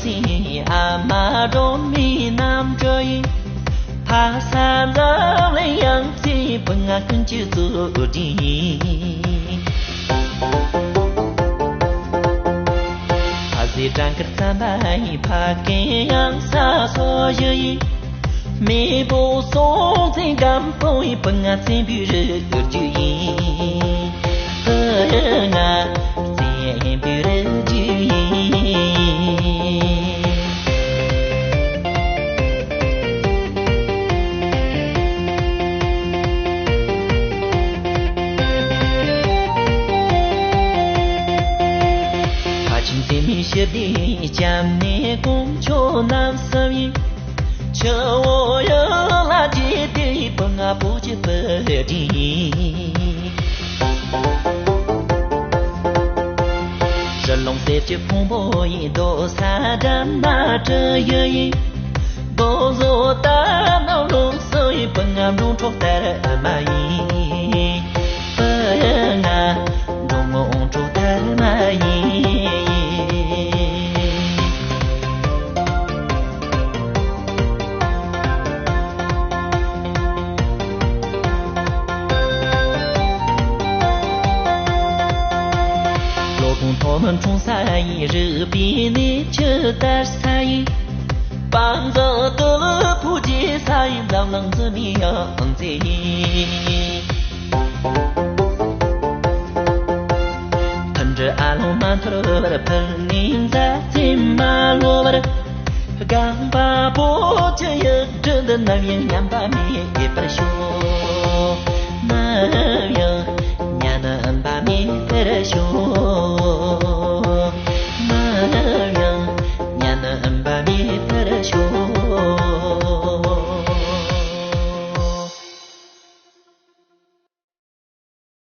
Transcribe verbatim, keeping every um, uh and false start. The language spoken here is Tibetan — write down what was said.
སྲིང་ཨ་མ་སྒྲོལ་མའི་རྣམ་འཕྲུལ་ཡིན། ཕ་ས་འཛམ་གླིང་ཡང་རྩེ་བུ་ང་ཀུན་གྱི་གཙོ་གྲས་ཡིན། ཕ་ཟེ་བྲང་དཀར་རྩམ་པ་ཡིན། ཕ་རྒན་ཡང་ས་སོ་བཞི་ཡིན། མེས་པོ་སྲོང་བཙན་སྒམ་པོ་ཡིན། བུ་ང་བཙན་པོའི་རུ་རྒྱུད་ཡིན། བུ་ང་བཙན་པོའི་རུ་རྒྱུད་ཡིན། ཕ་ཆིང་བཙན་མོའི་ཞི་བདེའི་སྐྱབས་གནས་དཀོན་མཆོག་རྣམ་གསུམ་ཡིན། ཆུ་བོ་གཡུ་ལ་རྒྱས་ཏེ་བུ་ང་བོད་ཀྱི་བུ་སྒྲིག་ཡིན། ཀྲི་ལུང་གསེར་གྱི་ཕུང་པོ་ཡིན། རྡོ་ས་སྒྲ་མ་གྲུ་བཞི་ཡིན། རྡོ་བཟོ་རྟ་ནོར་ལུག་སོགས་ཡིན། བུ་ང་འབྲོང་གྲོགས་དར་མ་ཡིན། བུ་ང་འབྲོང་གྲོགས་དར་མ་ཡིན། ལོ་གུང་ཐོག་མར་འཁྲུངས་ས་ཡིན། རིག་པའི་གནས་ཆུ་དར་ས་ཡིན། དཔལ་འཛམ་སྟོད་ལུ་ཕུ་རྒྱས་ས་ཡིན། འཛམ་གླིང་འཛིན་མའི་ཡང་རྩེ་ཡིན། མཐུན་སྒྲིལ་ཨ་ལོང་མ་འཐོར་བར། ཕུལ་ནས་མཛའ་བརྩེ་མ་ལོག་པར། སྒང་པ་བོད་ཀྱི་ཡུལ་གྲུ་འདི་ནམ་ཡང་ཉམས་པ་མེད་པར་ཤོག་ནམ་ཡང་ཉམས་པ་མེད་པར་ཤོག